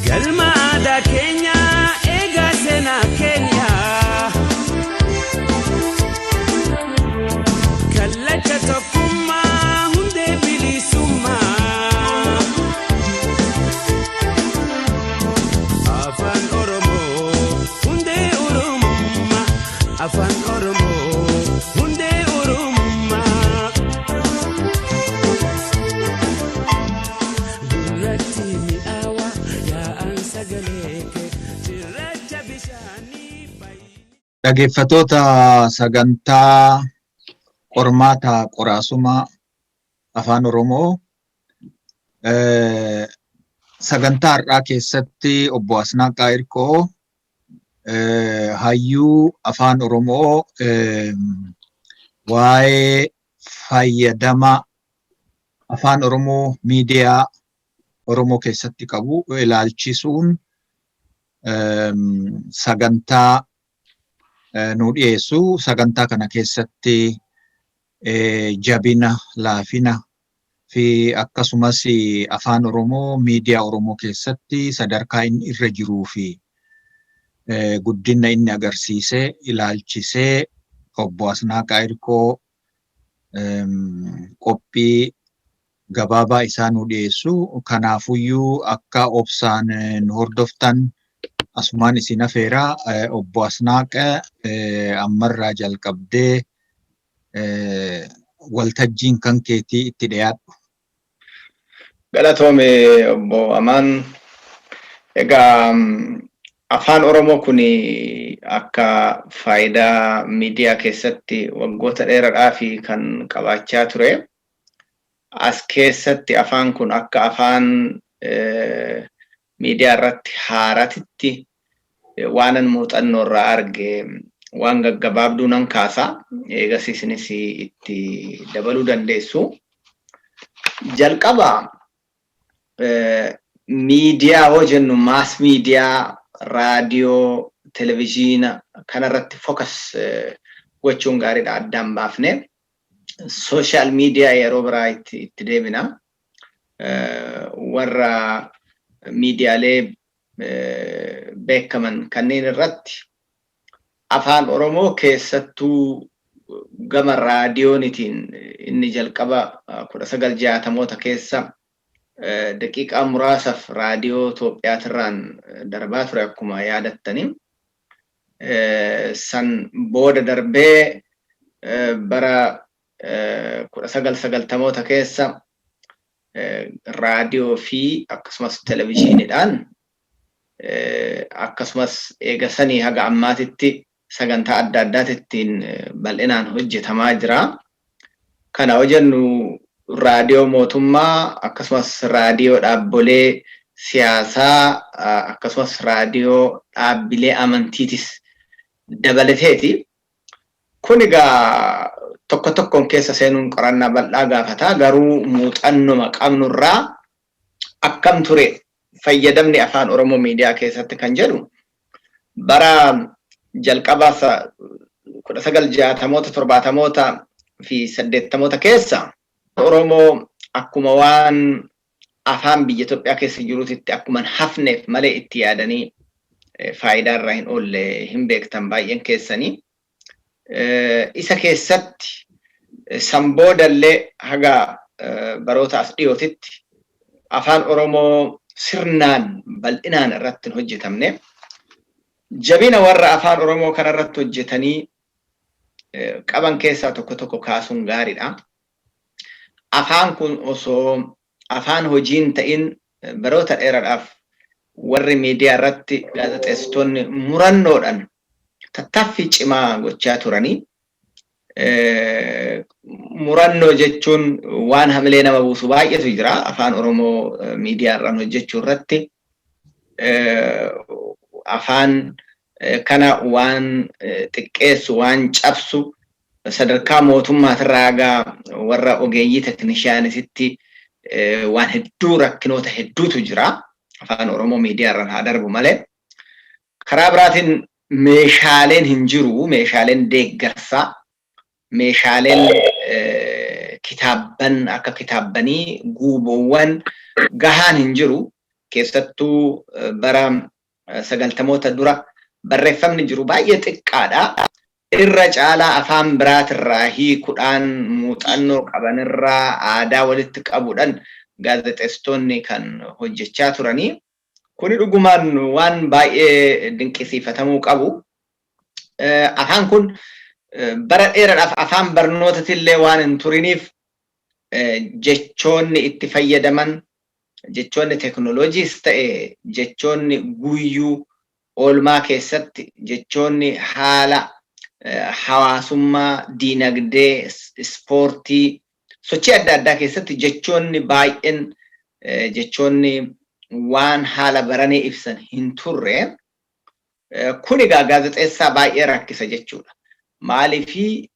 Galma aadaa keenyaa eegaa seenaa keenyaa. Kallacha tokkummaa hundee bilisummaa. Afaan Oromoo hundee Oromummaa. Afaan Oromoo hundee Oromummaa. Gurratti mi'aawa yaa'an sagalee kee cirracha bishaanii baay'ee. Dhaggeeffattoota sagantaa qormaata qoraasuma Afaan Oromoo sagantaa har'aa keessatti obbo Asnaaqaa Irkoo hayyuu Afaan Oromoo waa'ee fayyadama Afaan Oromoo miidiyaa Oromoo keessatti qabu ilaalchisuun sagantaa nu dhiyeessu. Sagantaa kana keessatti jabina, laafina fi akkasumas Afaan Oromoo miidiyaa Oromoo keessatti sadarkaa inni irra jiruu fi guddina inni agarsiise ilaalchisee obbo Asnaaqaa Irkoo qophii gabaabaa isaa nu dhiyeessu. Kanaafuyyuu akka obsaan nu hordoftan asumaan isin afeera. Obbo Asnaaqa, ammarraa jalqabdee waltajjiin kan keetii, itti dhiyaadhu. Galatoome, obbo Amaan. Egaa, Afaan Oromoo kun akka faayidaa miidiyaa keessatti waggoota dheeraadhaaf kan qabaachaa ture. As keessatti afaan kun akka afaan miidiyaa irratti haaratitti waanan muuxannoo irraa arge waan gaggabaabduu nan kaasa. Eegas isinis itti dabaluu dandeessu. Jalqaba, miidiyaa hoo jennu mass media, raadiyoo, televizyiina kanarratti focus gochuun gaariidha addaan baafne. Social media yeroo biraa itti deebina. Warra miidiyaalee beekaman kanneen irratti Afaan Oromoo keessattuu gama raadiyoonitiin inni jalqaba 1960moota keessa daqiiqaa muraasaaf Raadiyoo Itoophiyaatirraan darbaa ture akkuma yaadattani. San booda darbee bara 1990moota keessa raadiyoo fi akkasumas televizyiiniidhaan, akkasumas eega sanii haga ammaatitti sagantaa adda addaatittiin bal'inaan hojjetamaa jira. Kana hojjennu raadiyoo mootummaa, akkasumas raadiyoo dhaabbolee siyaasaa, akkasumas raadiyoo dhaabbilee amantiitis dabalateeti. Kun egaa tokko tokkoon keessa seenuun qorannaa bal'aa gaafata. Garuu muuxannoma qabnurraa akkam ture fayyadamni Afaan Oromoo miidiyaa keessatti kan jedhu, bara jalqabaa 1960moota, 70moota fi 80moota keessa Oromoo akkuma waan afaan biyya Itoophiyaa keessa jiruutitti akkuma hafneef malee itti yaadanii faayidaa irraa hin oolle hin beektan baay'een keessanii. Isa keessatti san boodallee haga baroota as dhiyootitti Afaan Oromoo sirnaan bal'inaan irratti hin hojjetamne. Jabina warra Afaan Oromoo kanarratti hojjetanii qaban keessaa tokko tokko kaasuun gaariidha. Afaan kun osoo afaan hojiin ta'in baroota dheeraadhaaf warri miidiyaa irratti gaazexeessitoonni murannoodhaan tattaaffii cimaa gochaa turanii. Murannoo jechuun waan hamilee nama buusu baay'eetu jira Afaan Oromoo miidiyaa irraan hojjechuu irratti. Afaan kana waan xiqqeessu, waan cabsu sadarkaa mootummaatirraa haga warra ogeeyyii teknishiyaanisitti waan hedduu, rakkinoota hedduutu jira. Afaan Oromoo miidiyaa irraan haa darbu malee. Karaa biraatiin meeshaaleen hin jiru, meeshaaleen deeggarsaa, meeshaaleen kitaabban akka kitaabbanii, guuboowwan gahaan hin jiru. Keessattuu bara 90moota dura barreeffamni jiru baay'ee xiqqaadha. Irra caalaa afaan biraatirraa hiikuudhaan, muuxannoo qabanirraa aadaa walitti qabuudhaan gaazexeessitoonni kan hojjechaa turanii. Kuni dhugumaan waan baay'ee dinqisiifatamuu qabu. Afaan kun bara dheeraadhaaf afaan barnootatillee waan hin turiniif, jechoonni itti fayyadaman, jechoonni teekinooloojiis ta'e, jechoonni guyyuu oolmaa keessatti, jechoonni haala hawaasummaa, diinagdee, ispoortii, sochii adda addaa keessatti jechoonni baay'een, jechoonni waan haala baranee ibsan hin turre. Kun egaa gaazexeessaa baay'ee rakkisa jechuudha. Maaliifii,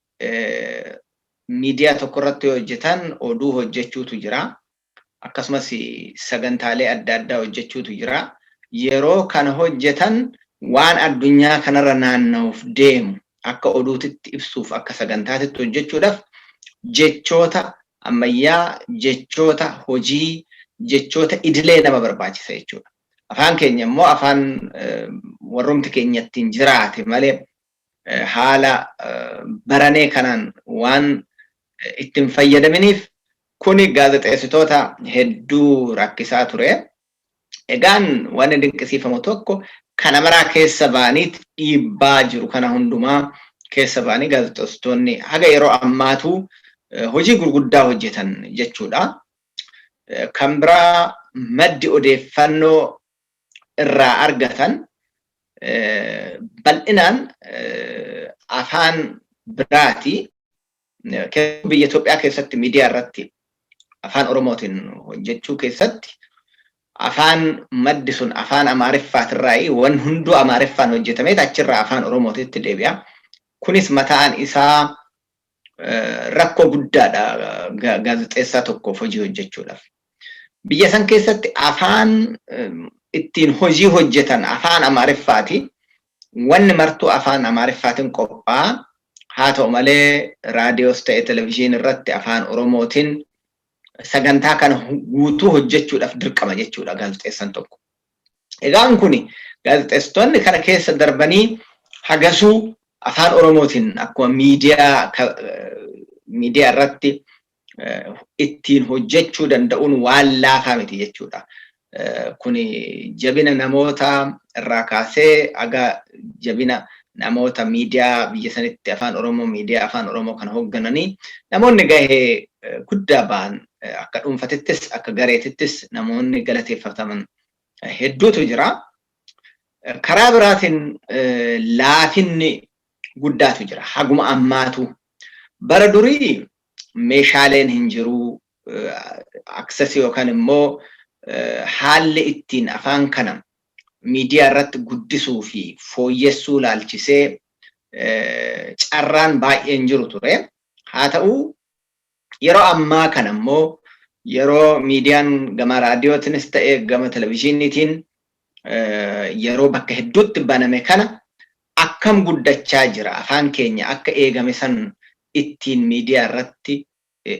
miidiyaa tokko irratti hojjetan oduu hojjechuutu jira. Akkasumas sagantaalee adda addaa hojjechuutu jira. Yeroo kana hojjetan waan addunyaa kanarra naanna'uuf deemu akka oduutitti ibsuuf, akka sagantaatitti hojjechuudhaaf jechoota ammayyaa, jechoota hojii, jechoota idilee nama barbaachisa jechuudha. Afaan keenya immoo afaan warrumti keenya ittiin jiraate malee haala baranee kanaan waan ittiin fayyadaminiif kuni gaazexeessitoota hedduu rakkisaa ture. Egaan wanni dinqisiifamu tokko, kana maraa keessa ba'aniit, dhiibbaa jiru kana hundumaa keessa ba'anii gaazexeessitoonni haga yeroo ammaatu hojii gurguddaa hojjetan jechuudha. Kan biraa, maddi odeeffannoo irraa argatan bal'inaan afaan biraati. Biyya Itoophiyaa keessatti miidiyaa irratti afaan Oromootiin hojjechuu keessatti afaan maddi sun afaan Amaariffaatirraa, wan hunduu Amaariffaan hojjetamee achirraa afaan Oromootitti deebi'a. Kunis mataan isaa rakkoo guddaadha gaazexeessaa tokkoof hojii hojjechuudhaaf. Biyya san keessatti afaan ittiin hojii hojjetan afaan Amaariffaati. Wanni martuu afaan Amaariffaatiin qophaa'a. Haa ta'u malee, raadiyoos ta'e televizyiinii irratti afaan Oromootiin sagantaa kana guutuu hojjechuudhaaf dirqama jechuudha gaazexeessan tokko. Egaan kuni gaazexeessitoonni kana keessa darbanii hagasuu afaan Oromootiin akkuma miidiyaa irratti ittiin hojjechuu danda'uun waan laafaa miti jechuudha. Kuni jabina namoota irraa kaasee haga jabina namoota miidiyaa biyya sanitti afaan Oromoo, miidiyaa afaan Oromoo kana hooggananii, namoonni gahee guddaa ba'an, akka dhuunfatittis akka gareetittis namoonni galateeffataman hedduutu jira. Karaa biraatiin laafinni guddaatu jira. Haguma ammaatu. Bara durii meeshaaleen hin jiru, access yookaan immoo haalli ittiin afaan kana miidiyaa irratti guddisuu fi fooyyessuu laalchisee carraan baay'een jiru ture. Haa ta'u, yeroo ammaa kana immoo yeroo miidiyaan gama raadiyootiinis ta'e gama televizyiiniitiin yeroo bakka hedduutti baname kana akkam guddachaa jira, afaan keenya akka eegame san ittiin miidiyaa irratti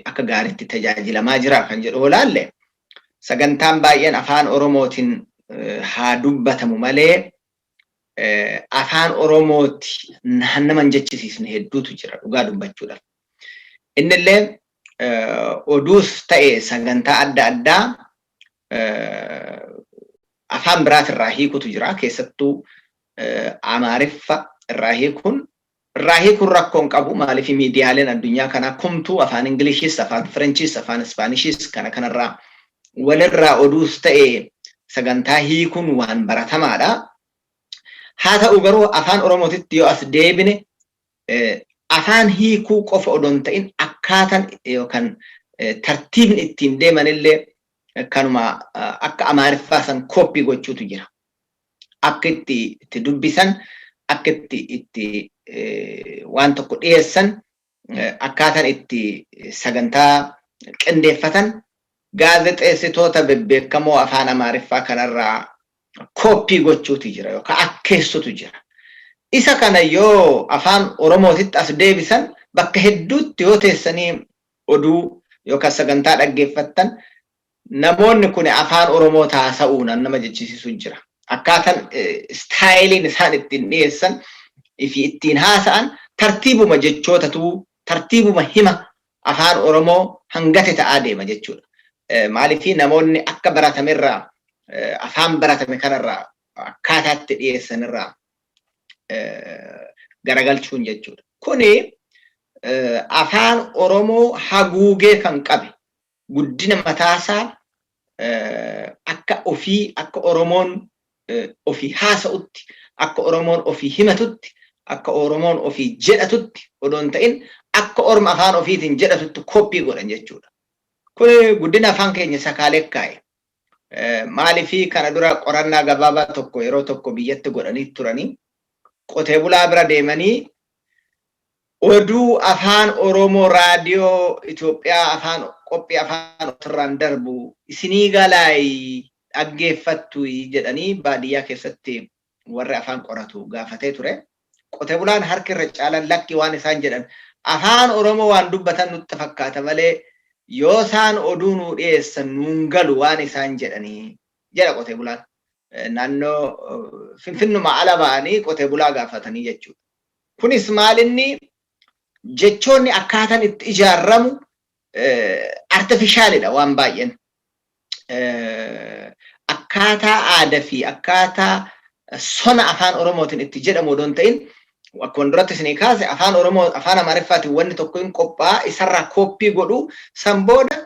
akka gaariitti tajaajilamaa jira kan jedhu olaalle, sagantaan baay'een afaan Oromootiin haa dubbatamu malee afaan Oromooti nama hin jechisiisne hedduutu jira dhugaa dubbachuudhaaf. Innillee oduus ta'e sagantaa adda addaa afaan biraatirraa hiikutu jira. Keessattuu Amaariffa irraa hiikuun rakkoo hin qabu. Maaliif, miidiyaaleen addunyaa kanaa kumtuu afaan Ingilishis, afaan Firenchis, afaan Ispaanishis kana kanarraa walirraa oduus ta'e sagantaa hiikuun waan baratamaadha. Haa ta'u garuu, afaan Oromootitti yoo as deebine, afaan hiikuu qofa odoo hin ta'in akkaataan yookaan tartiibni ittiin deemanillee kanuma akka Amaariffaa san kooppii gochuutu jira. Akka itti dubbisan, akka itti waan tokko dhiyeessan, akkaataan itti sagantaa qindeeffatan Gaazexeessitoota bebbeekamoo afaan Amaariffaa kanarraa kooppii gochuutu jira yookaan akkeessutu jira. Isa kana yoo afaan Oromootitti as deebisan, bakka hedduutti yoo teessanii oduu yookaan sagantaa dhaggeeffattan, namoonni kun afaan Oromoo taasa'uun nama jechisiisu jira. Akkaataan styleiin isaan ittiin dhiyeessan fi ittiin haasa'an tartiibuma jechootatu, tartiibuma hima afaan Oromoo hangate ta'aa deema jechuudha. Maaliif? Namoonni akka baratamerraa, afaan baratame kanarraa, akkaataatti dhiyeessanirraa garagalchuun jechuudha. Kuni afaan Oromoo haguugee kan qabe, guddina mataasaa akka ofii, akka Oromoon ofii haasa'utti, akka Oromoon ofii himatutti, akka Oromoon ofii jedhatutti odoo hin ta'in, akka orma afaan ofiitiin jedhatutti koppii godhan jechuudha. Kuni guddina afaan keenya sakaalee kaa'e. Maaliifii kana dura qorannaa gabaabaa tokko yeroo tokko biyyatti godhanii turanii, qotee bulaa bira deemanii, oduu afaan Oromoo raadiyoo Itoophiyaa afaan qophii afaan ofirraan darbu isinii galaayi, dhaggeeffattu jedhanii baadiyyaa keessatti warri afaan qoratu gaafatee ture. Qotee bulaan harki irra caalan lakki, waan isaan jedhan afaan Oromoo waan dubbatan nutti fakkaata malee, yoo isaan oduu nuu dhiyeessan nuun galu waan isaan jedhanii jedha qotee bulaan. Naannoo Finfinnuma ala ba'anii qotee bulaa gaafatanii jechuudha. Kunis maalinni, jechoonni akkaataan itti ijaaramu artificialidha waan baay'een. Akkaataa aadaa fi akkaataa sona afaan Oromootiin itti jedhamu odoo hin ta'in, akkuma duratti isinii kaase, afaan Oromoo afaan Amaariffaatiin wanni tokko hin qophaa'a, isarraa kooppii godhu. San booda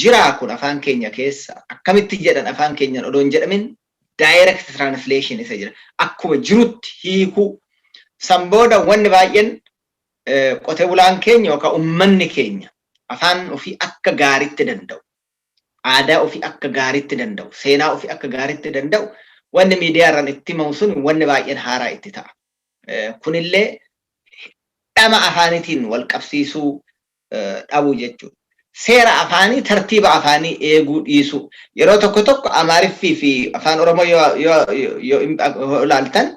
jiraa kun afaan keenya keessa akkamitti jedhan afaan keenyaan odoo hin jedhamin, direct translation isa jira, akkuma jirutti hiikuu. San booda wanni baay'een qotee bulaan keenya yookaan ummanni keenya afaan ofii akka gaariitti danda'u, aadaa ofii akka gaariitti danda'u, seenaa ofii akka gaariitti danda'u, wanni miidiyaa irraan itti himamu sun wanni baay'een haaraa itti ta'a. Kunillee dhama afaanitiin wal qabsiisuu dhabuu jechuudha. Seera afaanii, tartiiba afaanii eeguu dhiisuu. Yeroo tokko tokko Amaariffii fi afaan Oromoo yoo ilaaltan,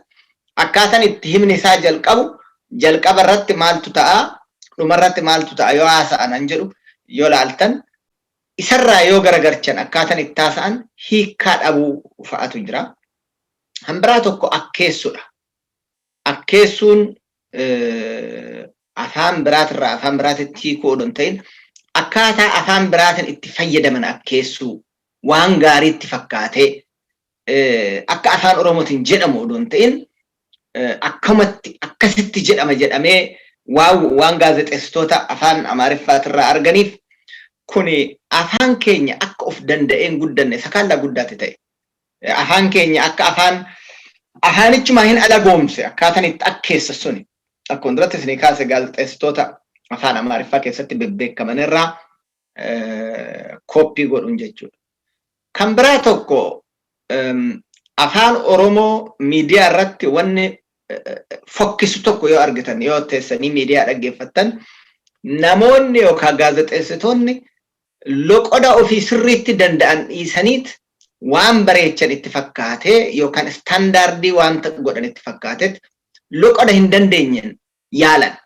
akkaataan itti himni isaa jalqabu, jalqaba irratti maaltu ta'a, dhuma irratti maaltu ta'a yoo haasa'an an jedhu yoo ilaaltan, isarraa yoo garagarchan akkaataan itti haasa'an hiikkaa dhabuu fa'atu jira. Hambiraa tokko akkeessuudha. Akkeessuun afaan biraatirraa afaan biraatitti hiikuu odoo hin ta'in, akkaataa afaan biraatiin itti fayyadaman akkeessuu, waan gaariitti fakkaatee akka afaan Oromootiin jedhamu odoo hin ta'in, akkamatti akkasitti jedhama jedhamee waan gaazexeessitoota afaan Amaariffaatirraa arganiif, kuni afaan keenya akka of danda'een guddanne sakaallaa guddaatti ta'e. Afaan keenya akka afaan afaanichumaa hin alagoomse akkaataan itti akkeessa suni. Akkuma duratti isinii kaase, gaazexeessitoota afaan Amaariffaa keessatti bebbeekaman irraa kooppii godhuun jechuudha. Kan biraa tokko, afaan Oromoo miidiyaa irratti wanni fokkisu tokko yoo argitan, yoo teessanii miidiyaa dhaggeeffattan, namoonni yookaan gaazexeessitoonni loqoda ofii sirriitti danda'an dhiisaniit waan bareechan itti fakkaatee yookaan standardii waan godhan itti fakkaateet loqoda hin dandeenyen yaalan.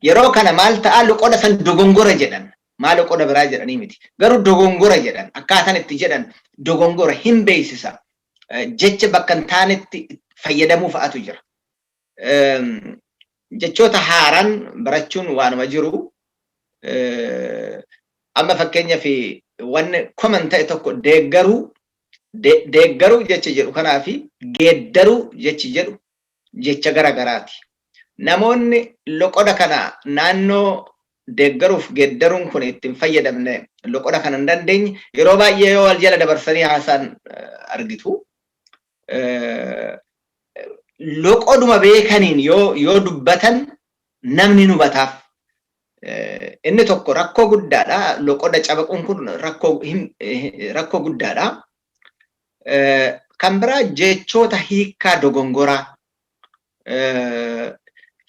Yeroo kana maal ta'a? Loqoda san dogongora jedhan. Maal, loqoda biraa jedhanii miti. Garuu dogongora jedhan. Akkaataan itti jedhan dogongora hin beeksisa. Jecha bakka hin taanetti fayyadamuu fa'atu jira. Jechoota haaraan barachuun waanuma jiru. Amma fakkeenyaaf wanni common ta'e tokko deeggaruu, deeggaruu jecha jedhu kanaa fi geeddaruu jechi jedhu jecha gara garaati. Namoonni loqoda kana naannoo deeggaruuf geeddaruun kun ittiin fayyadamne, loqoda kana hin dandeenye, yeroo baay'ee yoo wal jala dabarsanii haasaan argitu. Loqoduma beekaniin yoo dubbatan namni nu hubataaf. Inni tokko rakkoo guddaadha. Loqoda cabaquun kun rakkoo guddaadha. Kan biraa jechoota hiikkaa dogongoraa.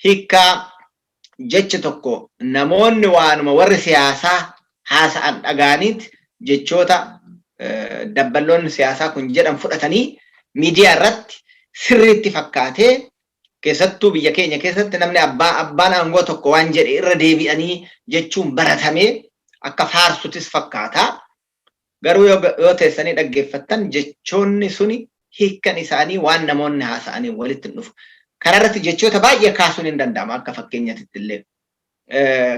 Hiikkaa jecha tokko namoonni waanuma warri siyaasaa haasa'an dhagaaniit Jechoota dabballoonni siyaasaa kun jedhan fudhatanii miidiyaa irratti sirriitti fakkaatee, keessattuu biyya keenya keessatti namni abbaan aangoo tokko waan jedhe irra deebi'anii jechuun baratamee akka faarsutis fakkaata. Garuu yoo teessanii dhaggeeffattan, jechoonni suni hiikkan isaanii waan namoonni haasa'anii walitti hin dhufu. Kana irratti jechoota baay'ee kaasuun hin danda'ama akka fakkeenyatitti illee.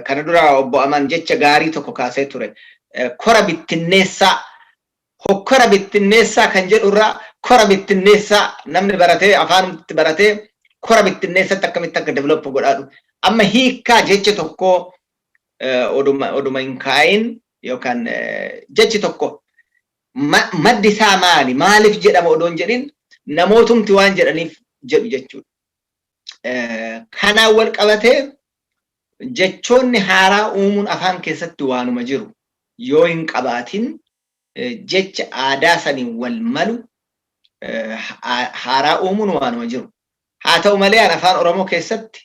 Kana dura obbo Amaan jecha gaarii tokko kaasee ture. Kora bittinneessaa, hokkora bittinneessaa kan jedhu irraa kora bittinneessaa namni baratee, afaanumatti baratee, kora bittinneessatti akkamitti akka develop godhaa dhufe. Amma hiikkaa jecha tokkoo oduma hin kaayin yookaan jechi tokko maddi isaa maali, maaliif jedhama odoon jedhin, namootumti waan jedhaniif jedhu jechuudha. Kanaan wal qabatee jechoonni haaraa uumuun afaan keessatti waanuma jiru. Yoo hin qabaatin, jecha aadaa saniin wal malu haaraa uumuun waanuma jiru. Haa ta'u malee, an afaan Oromoo keessatti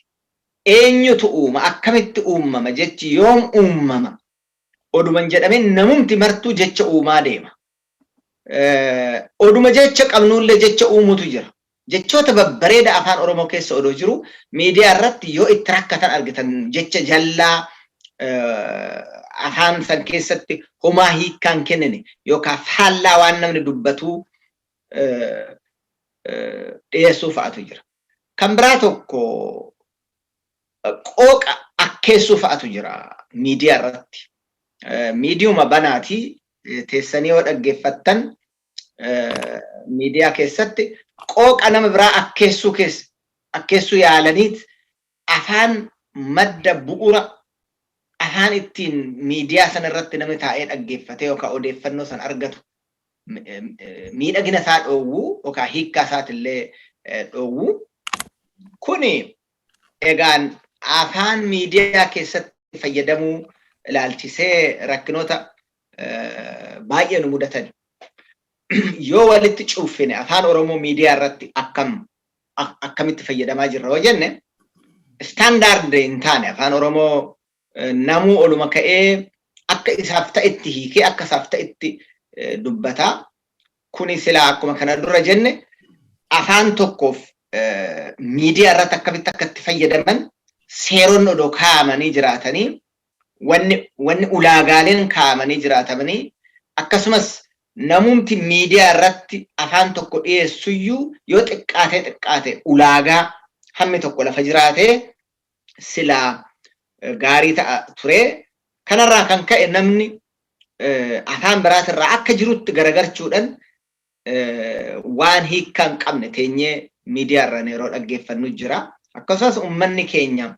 eenyutu uuma, akkamitti uumama, jechi yoom uumama oduman jedhamin, namumti martuu jecha uumaa deema. Oduma jecha qabnullee jecha uumutu jira. Jechoota babbareeda afaan Oromoo keessa odoo jiru, miidiyaa irratti yoo itti rakkatan argitan, jecha jallaa afaan san keessatti homaa hiikkaan kennine yookaan faallaa waan namni dubbatuu dhiyeessuu fa'atu jira. Kan biraa tokko qooqa akkeessuu fa'atu jira miidiyaa irratti. Miidiyuma banaatii teessanii yoo dhaggeeffattan, miidiyaa keessatti qooqa nama biraa akkeessuu keessa akkeessuu yaalaniit afaan madda bu'ura afaan ittiin miidiyaa sana irratti namni taa'ee dhaggeeffatee yookaan odeeffannoo sana argatu miidhagina isaa dhoowwuu yookaan hiikkaa isaatillee dhoowwuu. Kuni egaan afaan miidiyaa keessatti fayyadamuu ilaalchisee rakkinoota baay'ee nu mudatan. Yoo walitti cuuffine, afaan Oromoo miidiyaa irratti akkamitti fayyadamaa jirra yoo jenne, standard hin taane. Afaan Oromoo namuu oluma ka'ee akka isaaf ta'etti hiikee akka isaaf ta'etti dubbataa. Kuni silaa akkuma kana dura jenne, afaan tokkoof miidiyaa irratti akkamitti akka itti fayyadaman seeronni odoo kaa'amanii jiraatanii, wanni ulaagaaleen kaa'amanii jiraatamanii, akkasumas namumti miidiyaa irratti afaan tokko dhiyeessuyyuu yoo xiqqaatee xiqqaate ulaagaa hammi tokko lafa jiraatee silaa gaarii ta'a ture. Kanarraa kan ka'e namni afaan biraatirraa akka jirutti garagarchuudhaan waan hiikkaa hin qabne teenyee miidiyaa irraan yeroo dhaggeeffannu jira. Akkasumas uummanni keenya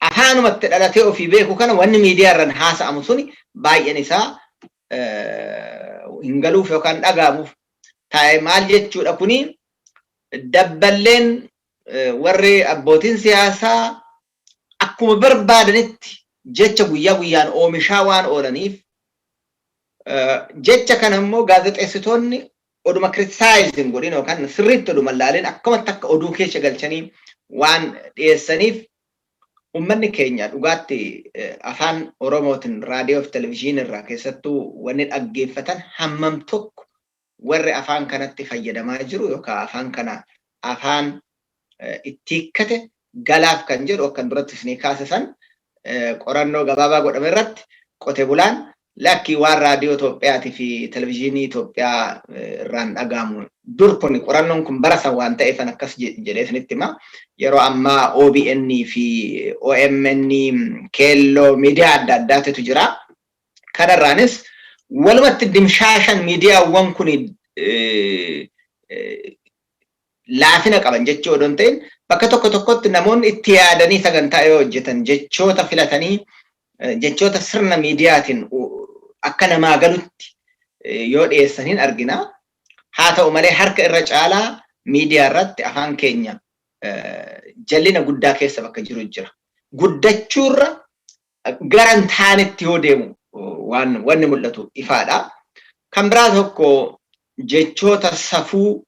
afaanumatti dhalatee ofii beeku kana, wanni miidiyaa irraan haasa'amu suni baay'een isaa hin galuuf yookaan dhaga'amuuf taa'e. Maal jechuudha kuni? Dabballeen warri abbootiin siyaasaa akkuma barbaadanitti jecha guyyaa guyyaan oomishaa waan oolaniif, jecha kana immoo gaazexeessitoonni oduma criticize hin godhin yookaan sirriitti oduma ilaalin akkamatti akka oduu keessa galchanii waan dhiyeessaniif, uummanni keenya dhugaatti afaan Oromootiin raadiyoo fi televizyiinii irraa keessattuu wanni dhaggeeffatan hammam tokko warri afaan kanatti fayyadamaa jiru yookaan afaan kana afaan itti hiikkate galaaf kan jedhu, akkan duratti isinii kaasisan, qorannoo gabaabaa godhame irratti qote bulaan lakkii, waan raadiyoo Itoophiyaatii fi televizyiinii Itoophiyaa irraan dhagahamu dur kun, qorannoon kun bara san waan ta'eef akkas jedhee isinitti hima. Yeroo ammaa OBN fi OMN, Keelloo, miidiyaa adda addaatitu jira. Kanarraanis walumatti dimshaashan miidiyaawwan kun laafina qaban jechuu odoo hin ta'in, bakka tokko tokkotti namoonni itti yaadanii sagantaa yoo hojjetan, jechoota filatanii, jechoota sirna miidiyaatiin akka namaa galutti yoo dhiyeessan hin argina. Haa ta'u malee, harka irra caalaa miidiyaa irratti afaan keenya jallina guddaa keessa bakka jiru jira. Guddachuurra gara hin taanetti yoo deemu waan wanni mul'atu ifaadha. Kan biraa tokko jechoota safuu,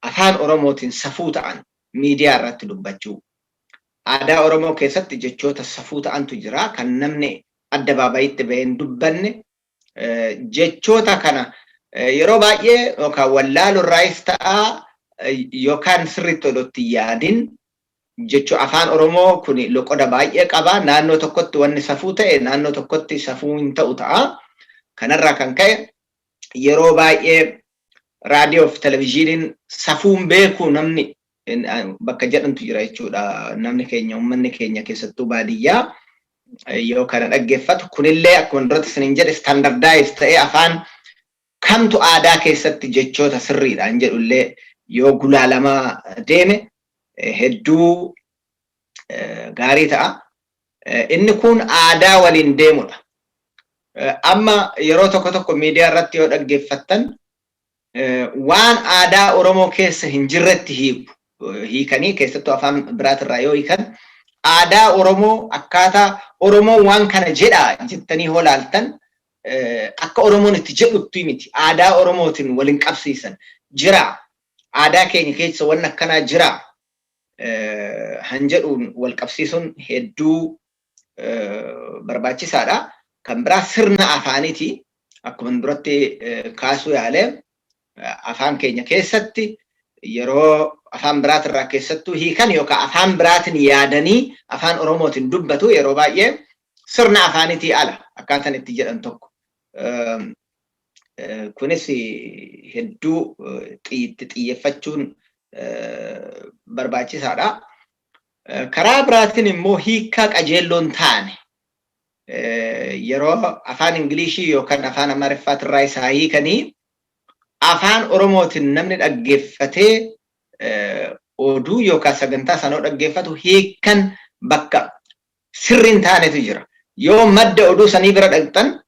afaan Oromootiin safuu ta'an miidiyaa irratti dubbachuu. Aadaa Oromoo keessatti jechoota safuu ta'antu jira kan namni addabaabayitti bahee hin dubbanne. Jechoota kana yeroo baay'ee yookaan wallaalurraayis ta'a yookaan sirriitti odootti yaadin jechuu afaan Oromoo kun loqoda baay'ee qaba. Naannoo tokkotti wanni safuu ta'e naannoo tokkotti safuu hin ta'u ta'a. Kanarraa kan ka'e yeroo baay'ee raadiyoo fi televizyiiniin safuun beeku namni bakka jedhantu jira jechuudha. Namni keenya, uummanni keenya keessattuu baadiyyaa yoo kana dhaggeeffatu, kunillee akkuma duratti isiniin jedhe standardize ta'ee afaan kamtu aadaa keessatti jechoota sirriidhaan jedhullee yoo gulaalamaa deeme hedduu gaarii ta'a. Inni kun aadaa waliin deemudha. Amma yeroo tokko tokko miidiyaa irratti yoo dhaggeeffattan waan aadaa Oromoo keessa hin jirretti hiiku. Hiikanii keessattuu afaan biraatirraa yoo hiikan aadaa Oromoo akkaataa Oromoon waan kana jedha jettanii hoo laaltan akka Oromoon itti jedhutti miti. Aadaa Oromootiin waliin qabsiisan jira. Aadaa keenya keessa wanni akkanaa jira. Han jedhuun wal qabsiisuun hedduu barbaachisaadha. Kan biraa sirna afaaniiti. Akkuma duratti kaasuu yaale, afaan keenya keessatti yeroo afaan biraatirraa keessattuu hiikan yookaan afaan biraatiin yaadanii afaan Oromootiin dubbatu yeroo baay'ee sirna afaaniitii ala akkaataan itti jedhan tokko. Kunis hedduu itti xiyyeeffachuun barbaachisaadha. Karaa biraatiin immoo hiikkaa qajeelloon taane yeroo afaan Ingilishii yookaan afaan Amaariffaatirraa isaa hiikanii afaan Oromootiin namni dhaggeeffatee oduu yookaan sagantaa sanoo dhaggeeffatu hiikkan bakka sirriin taanetu jira. Yoo madda oduu sanii bira dhaqxan,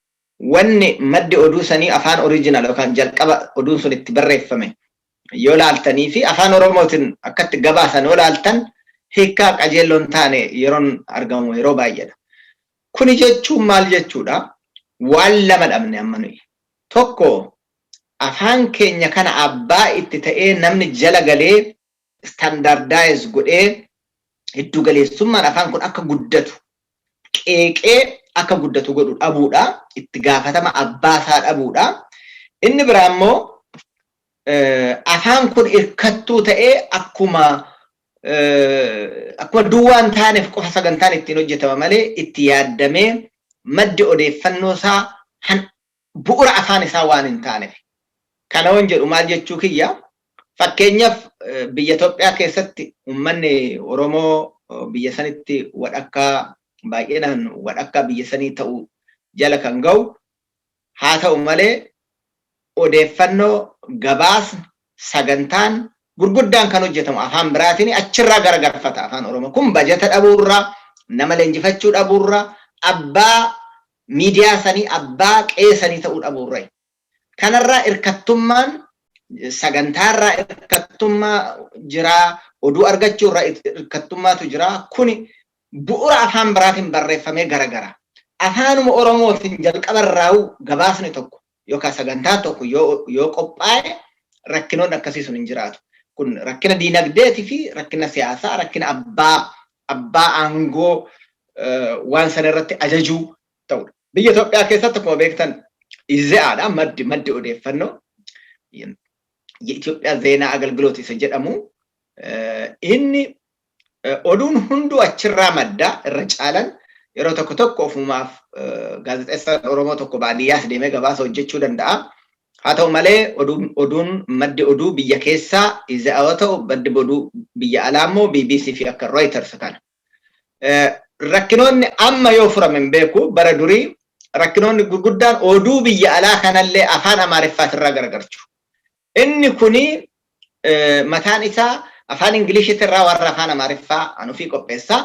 wanni maddi oduu sanii afaan original yookaan jalqaba oduun sun itti barreeffame yoo laaltanii fi afaan Oromootiin akkatti gabaasan yoo laaltan, hiikkaa qajeelloon taane yeroon argamu yeroo baay'eedha. Kuni jechuun maal jechuudha? Waan lama dhabne amma nuyi. Tokko, afaan keenya kana abbaa itti ta'ee namni jala galee standardize godhee giddu galeessummaan afaan kun akka guddatu qeeqee akka guddatu godhu dhabuudha. Itti gaafatama abbaa isaa dhabuudha. Inni biraa immoo afaan kun hirkattuu ta'ee akkuma duwwaan taaneef qofa sagantaan ittiin hojjetama malee itti yaaddamee maddi odeeffannoo isaa bu'ura afaan isaa waan hin taaneef. Kana waan jedhu maal jechuu kiyya? Fakkeenyaaf, biyya Itoophiyaa keessatti uummanni Oromoo biyya sanitti wadhakkaa, baay'inaan wadhakkaa biyya sanii ta'u jala kan ga'u haa ta'u malee, odeeffannoo, gabaasni, sagantaan gurguddaan kan hojjetamu afaan biraatiin achirraa garagarfata afaan Oromoo. Kun bajata dhabuurraa, nama leenjifachuu dhabuurraa, abbaa miidiyaa sanii, abbaa qe'ee sanii ta'uu dhabuurraa. Kanarraa hirkattummaan sagantaarraa hirkattummaa jiraa, oduu argachuurraa hirkattummaatu jiraa. Kuni bu'ura afaan biraatiin barreeffamee garagara. Afaanuma Oromootiin jalqabarraa'u gabaasni tokko yookaan sagantaan tokko yoo qophaa'e rakkinoonni akkasii sun hin jiraatu. Kun rakkina diinagdeetii fi rakkina siyaasaa, rakkina abbaa aangoo waan sana irratti ajajuu ta'udha. Biyya Itoophiyaa keessatti akkuma beektan EZEAdha maddi odeeffannoo. የኢትዮጵያ ዜና አገልግሎት isa jedhamu, inni oduun hunduu achirraa madda irra caalan. Yeroo tokko tokko ofumaaf gaazexeessaan Oromoo tokko baadiyyaas deemee gabaasa hojjechuu danda'a. Haa ta'u malee, oduun maddi oduu biyya keessaa EZEA yoo ta'u, maddi oduu biyya alaa immoo BBC fi akka Reuters kana. Rakkinoonni amma yoo furame hin beeku, bara durii rakkinoonni gurguddaan oduu biyya alaa kanallee afaan Amaariffaatirraa garagalchu. Inni kuni mataan isaa afaan Ingiliishiitirraa warra afaan Amaariffaa an ofii qopheessaa.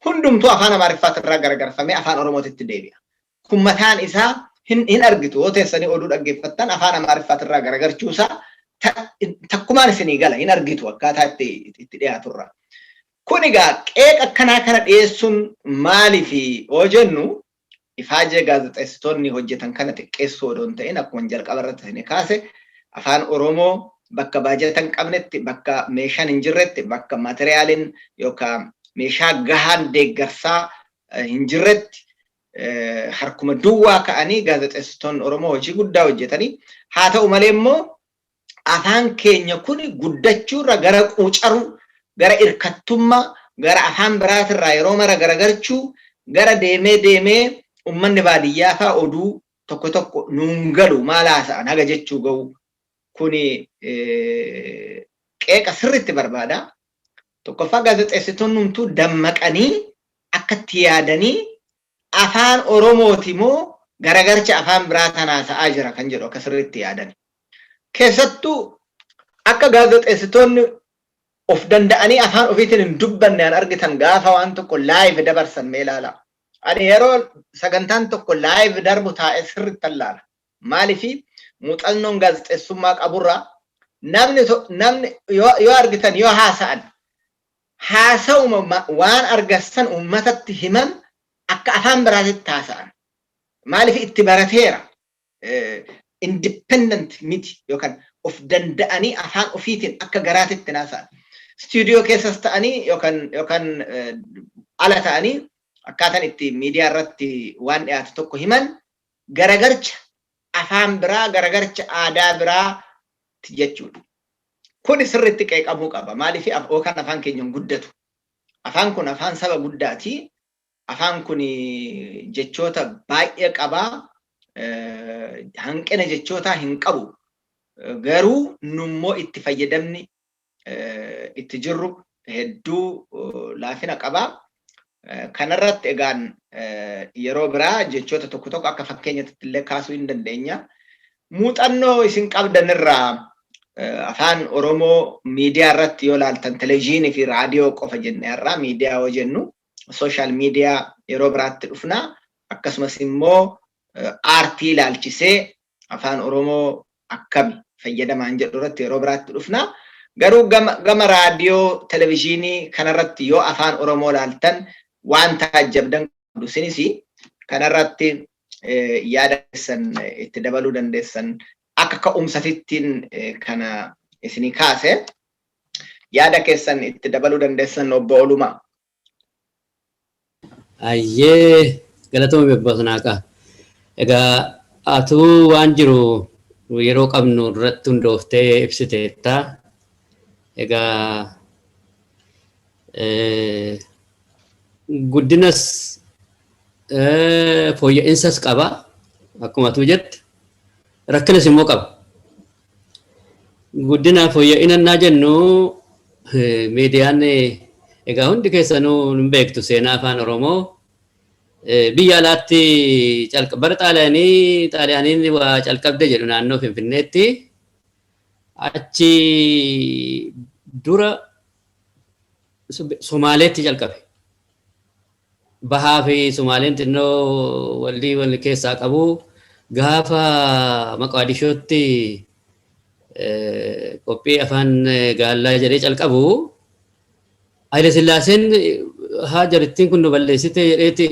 Hundumtuu afaan Amaariffaatirraa garagalfamee afaan Oromootitti deebi'a. Kun mataan isaa hin argitu. Yoo teessanii oduu dhaggeeffattan afaan Amaariffaatirraa garagalchuusaa takkumaan isinii gala, hin argitu akkaataa itti dhiyaaturra. Kun egaa qeeqa akkanaa kana dhiyeessuun maaliif yoo jennu, ifaajee gaazexeessitoonni hojjetan kana xiqqeessuu odoo hin ta'in, akkuma jalqaba irratti isin kaase, afaan Oromoo bakka baajata hin qabnetti, bakka meeshaan hin jirretti, bakka maateriyaaliin yookaan meeshaa gahaan deeggarsaa hin jirretti Harkuma duwwaa ka'anii gaazexeessitoonni Oromoo hojii guddaa hojjetanii, haa ta'u malee immoo afaan keenya kun guddachuurra gara quucaruu, gara irkattummaa, gara afaan biraatirraa yeroo mara garagarchuu, gara deemee deemee ummanni baadiyyaa faa oduu tokko tokko nuun galu, maal haasa'an haga jechuu ga'u kuni qeeqa sirriitti barbaada. Tokkoffaa, gaazexeessitoonni hunduu dammaqanii akka itti yaadanii afaan Oromooti moo garagarcha afaan biraa tanaa ta'aa jira kan jedhu akka sirriitti yaadan. Keessattuu akka gaazexeessitoonni of danda'anii afaan ofiitiin hin dubbanne an argitan gaafa waan tokko live dabarsan mee ilaalaa. Ani yeroo sagantaan tokko live darbu taa'ee sirriitti ilaala. Maaliifi muuxannoon gaazexeessummaa qaburraa namni yoo argitan, yoo haasa'an, haasa'uma waan argassan uummatatti himan akka afaan biraatitti haasa'an. Maaliif itti barateera. Independent miti yookaan of danda'anii afaan ofiitiin akka garaatitti haasa'an. Istuudiyoo keessas ta'anii yookaan ala ta'anii akkaataan itti miidiyaa irratti waan dhiyaatu tokko himan garagarcha afaan biraa, garagarcha aadaa biraa jechuudha. Kuni sirriitti qeeqamuu qaba. Maaliif yookaan afaan keenya hin guddatu. Afaan kun afaan saba guddaati. Afaan kun jechoota baay'ee qabaa. Hanqina jechootaa hin qabu. Garuu nummoo itti fayyadamni itti jirru hedduu laafina qabaa. Kanarratti egaan yeroo biraa jechoota tokko tokko akka fakkeenyatti illee kaasuu hin dandeenya. Muuxannoo isin qabdan irraa afaan Oromoo miidiyaa irratti yoo ilaaltan, televezyiinii fi raadiyoo qofa jenne irraa, miidiyaa yoo jennu social media yeroo biraatti dhufna. Akkasumas immoo aartii ilaalchisee afaan Oromoo akkami fayyadamaan jedhu irratti yeroo biraatti dhufna. Garuu gama raadiyoo, televezyiinii kanarratti yoo afaan Oromoo ilaaltan waan taajjabdan qabdu isinis, kanarratti yaada keessan itti dabaluu dandeessan. Akka ka'umsatittiin kana isinii kaase, yaada keessan itti dabaluu dandeessan, obbo Olumaa. Ayyee, galatooma obbo Asnaaqaa. Egaa atuu waan jiru yeroo qabnu irratti hundooftee ibsiteetta. Egaa guddinas fooyya'insaas qaba akkuma atuu jette, rakkinas immoo qaba. Guddina fooyya'ina naa jennu, miidiyaan egaa hundi keessanuu hin beektu seenaa afaan Oromoo. Biyya alaatti bara Xaaliyaanii, Xaaliyaaniin waa calqabde jedhu naannoo Finfinneetti. Achi dura Somaaleetti calqabe. Bahaa fi Somaaleen xinnoo walii wal keessaa qabu. Gaafa Maqaadishootti qophii afaan gaallaa jedhee calqabu, Haile Sillaaseen haa jarittiin kun nu balleessite jedheeti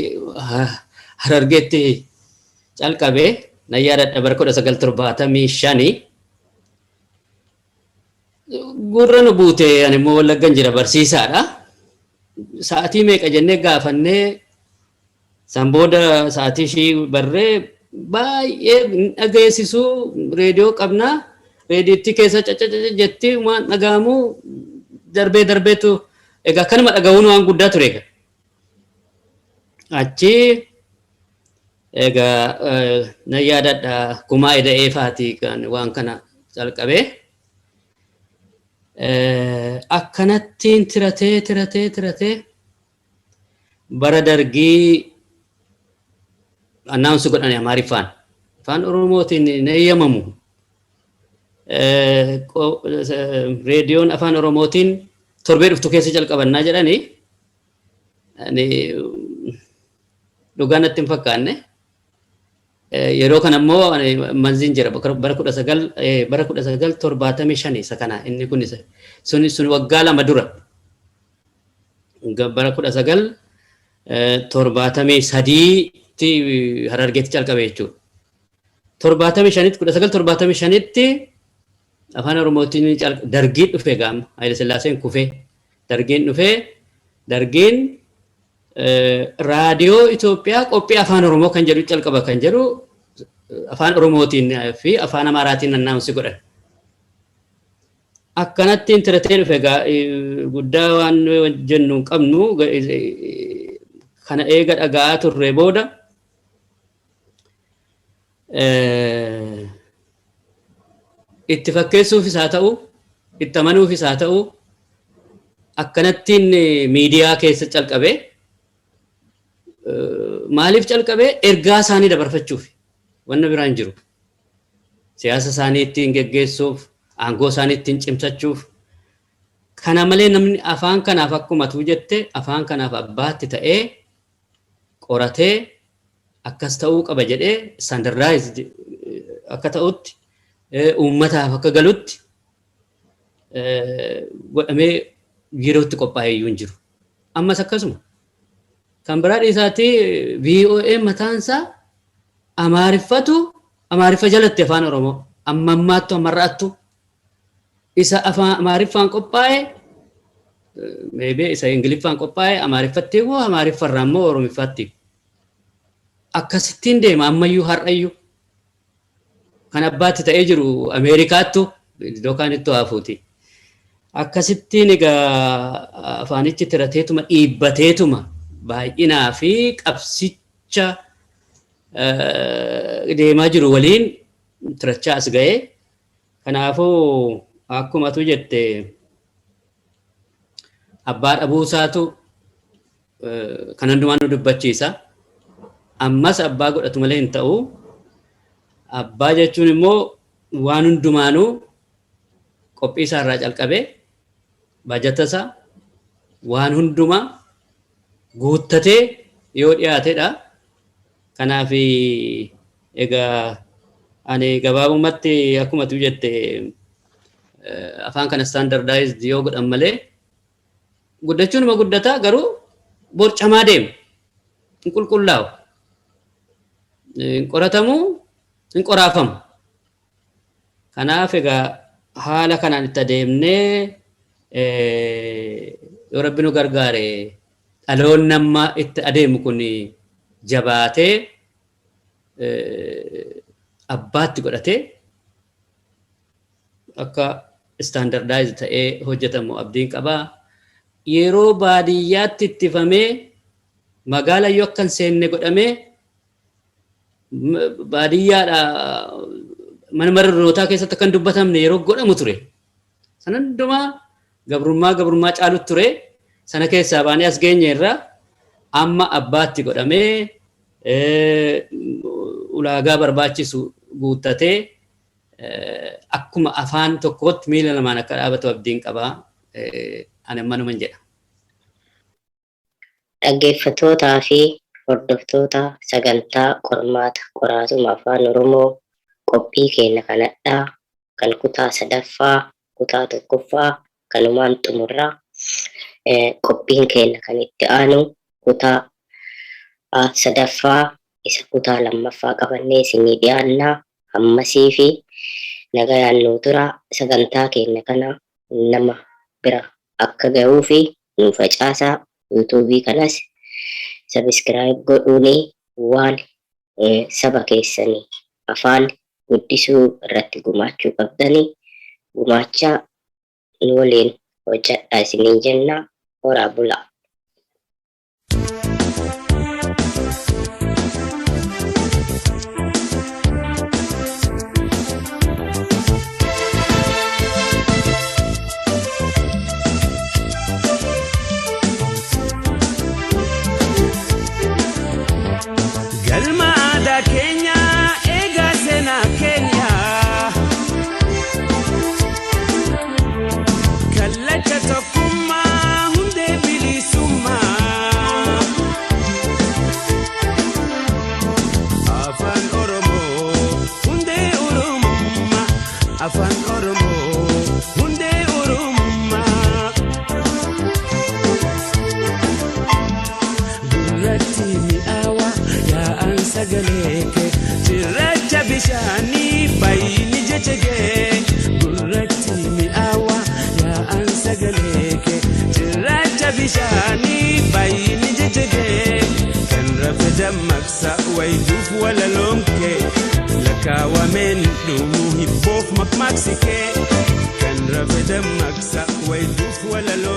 Harargeetti calqabe. Nan yaadadha, bara 1975. Gurra nu buute, ani immoo Wallaggan jira, barsiisaadha. Sa'atii meeqa jennee gaafannee, san booda sa'atii ishii barree baay'ee hin dhageessisu. Reediyoo qabnaa, reediyoottii keessa cacacaca jetti waan dhaga'amu darbee darbeetu. Egaa kanuma dhaga'uun waan guddaa ture egaa. Achi egaa nan yaadadha, Kumaa Eda'ee faati kan waan kana calqabee. Akkanattiin tiratee tiratee tiratee bara Dargii announce godhani Amaariffaan. Afaan Oromootiin hin eeyyamamu. Reediyoon afaan Oromootiin torbee dhuftu keessa calqabannaa jedhani. Ani dhugaa natti hin fakkaanne. Yeroo kana immoo ani manziin jira bara 1975 isa kana, inni kun isa sun waggaa 2 dura, bara 1973tti Harargeetti calqabe jechuudha. 75tti, 1975tti afaan Oromootiin Dargiin dhufe gaama Haile Sillaaseen kufee Dargiin dhufee, Dargiin Raadiyoo Itoophiyaa qophii afaan Oromoo kan jedhu calqaba kan jedhu afaan Oromootiin fi afaan Amaaraatiin announce godhan. Akkanatti intiratee dhufe egaa guddaa waan jennu hin qabnu, kana eega dhaga'aa turre booda itti fakkeessuufis haa ta'u, itti amanuufis haa ta'u, akkanattiin miidiyaa keessa calqabe. Maaliif calqabe? Ergaa isaanii dabarfachuuf, wanna biraan jiru. Siyaasa isaanii ittiin geggeessuuf, aangoo isaanii ittiin cimsachuuf. Kana malee namni afaan kanaaf, akkuma atuu jette, afaan kanaaf abbaatti ta'ee qoratee akkas ta'uu qaba jedhee standardize akka ta'utti, uummataaf akka galutti godhamee yerootti qophaa'ee iyyuu hin jiru. Ammas akkasuma. Kan biraa dhiisaatii VOA mataan isaa Amaariffatu Amaariffa jalatti afaan Oromoo amma ammaattu ammarraattu isa afaan Amaariffaan qophaa'e, maybe isa Ingiliffaan qophaa'e Amaariffatti immoo, Amaariffarraa immoo Oromiffaatti. Akkasittiin deema ammayyuu har'ayyuu. Kan abbaatti ta'ee jiru Ameerikaattu iddoo kaanittu hafuuti. Akkasittiin egaa afaanichi tirateetuma dhiibbateetuma baay'inaa fi qabsicha deemaa jiru waliin tirachaa as ga'ee. Kanaafuu akkuma atu jette abbaa dhabuusaatu kan hundumaa nu dubbachiisa. Ammas abbaa godhatu malee hin ta'u. Abbaa jechuun immoo waan hundumaanuu qophii isaa irraa calqabee baajata isaa waan hundumaa guuttatee yoo dhiyaatedha. Kanaaf egaa ani gabaabumatti akkuma atu jette afaan kana standardized yoo godhan malee guddachuun ma guddataa, garuu borcamaa deema. Hin qulqullaa'u. Hin qoratamu, hin qoraafamu. Kanaaf egaa haala kanaan itti adeemnee yoo Rabbi nu gargaare dhaloonni amma itti adeemu kun jabaatee abbaatti godhatee akka standardize ta'ee hojjetamu abdiin qabaa. Yeroo baadiyyaatti ittifamee magaala yoo akka hin seenne godhamee baadiyyaadha mana barnootaa keessatti akka hin dubbatamne yeroo godhamu ture. Sana hundumaa gabrummaa gabrummaa caalutti ture. Sana keessaa baanee as geenye irraa amma abbaatti godhamee ulaagaa barbaachisu guuttatee akkuma afaan tokkootti miila lamaan akka dhaabatu abdiin qabaa. Ani ammanuman jedha. Dhaggeeffattootaa fi hordoftoota sagantaa qormaata qoraatuma afaan Oromoo, qophii keenya kanadhaa kan kutaa sadaffaa kutaa tokkoffaa kanumaan xumurraa. Qophiin keenya kan itti aanu kutaa sadaffaa isa kutaa lammaffaa qabannee isinii dhiyaannaa. Hammasii fi nagayaan nuu tura. Sagantaa keenya kana nama bira akka gahuu fi nuu facaasaa. Yuutuubii kanas subscribe godhuuni waan saba keessanii afaan guddisuu irratti gumaachuu qabdanii gumaachaa, nu waliin hojjadhaa isiniin jenna. Horaa bulaa. Galma aadaa keenya eegaa, seenaa keenya. Kallacha tokkummaa, hundee bilisummaa. Afaan Oromoo hundee Oromummaa. Afaan Oromoo hundee Oromummaa. Gurratti mi'aawa yaa'an sagalee kee, cirracha bishaanii baay'inni jecha kee. Gurratti mi'aawa yaa'an sagalee kee, cirracha bishaanii baay'inni jecha kee. Dammaqsa wayituuf walaloon kee lakkaawameen dhumuu hibboof maqmaqsi kee kan rafe dammaqsa wayituuf walaloon.